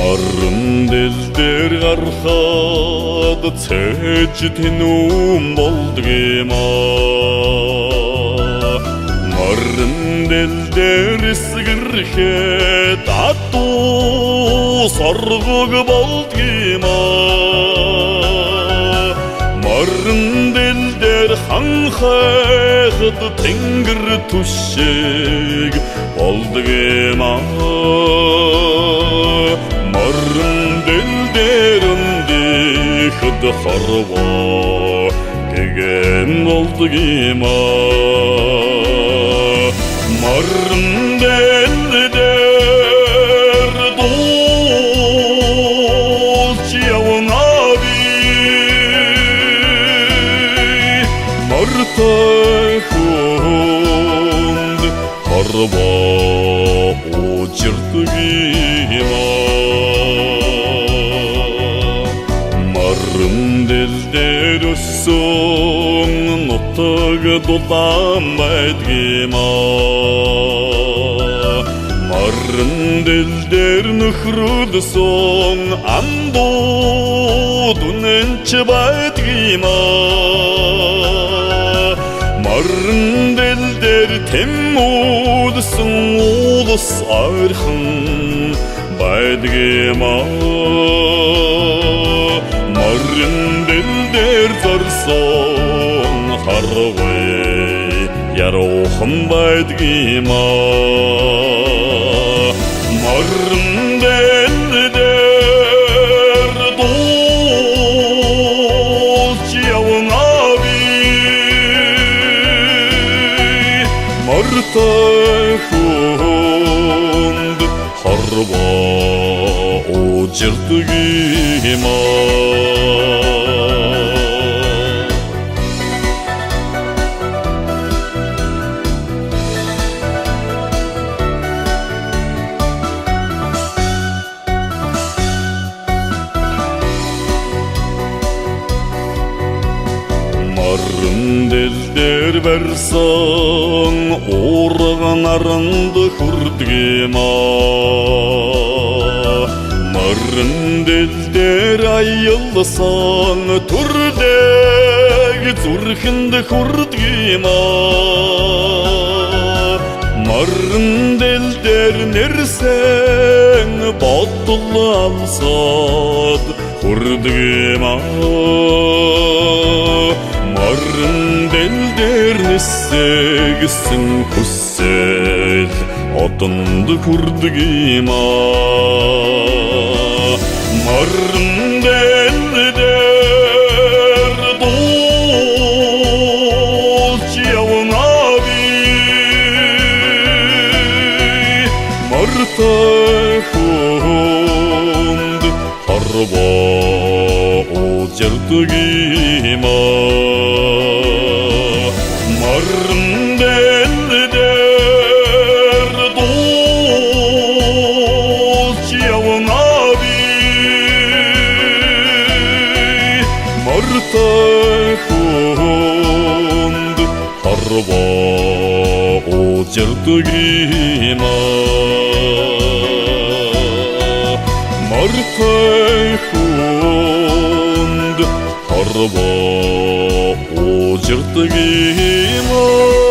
Морин дэл дээр гарахад цээж тэнүүн болдог юм аа. Морин дэл дээр эсгэрхэд адуу соргог болдог юм аа. Морин дэл дээр ханхайхад тэнгэр түшиг болдог юм аа. Морин дэл дээр өндихэд хорвоо гэгэн болдог юм аа. Морин дэл дээр дуулж явна би, мортой хүнд хорвоо уужирдаг юм аа. Морин дэл дээр өссөн нутаг дулаан байдаг юм аа. Морин дэл дээр нөхрөлсөн андууд үнэнч байдаг юм аа. Морин дэл дээр тэмүүлсэн улс ойрхон байдаг юм аа. Морин дэл дээр зорсон харвай яруухан байдаг юм аа. Морин дэл дээр дуулж явна би, мортой хүнд хорвоо уужирдаг юм аа. Морин дэл дээр барьсан уурга наранд хүрдэг юм аа. Морин дэл дээр аялсан төрлөг зүрхэнд хүрдэг юм аа. Морин дэл дээр нэрсэн бодол алсаад хүрдэг юм аа. Морин дэл дээр нисэгсэн хүсэл одонд хүрдэг юм аа. Морин дэл дээр дуулж явна би, мортой хүнд хорвоо уужирдаг юм аа. Морин дэл дээр дуулж явна би, мортой хүнд хорвоо уужирдаг юм аа. Мортой хүнд хорвоо уужирдаг юм аа.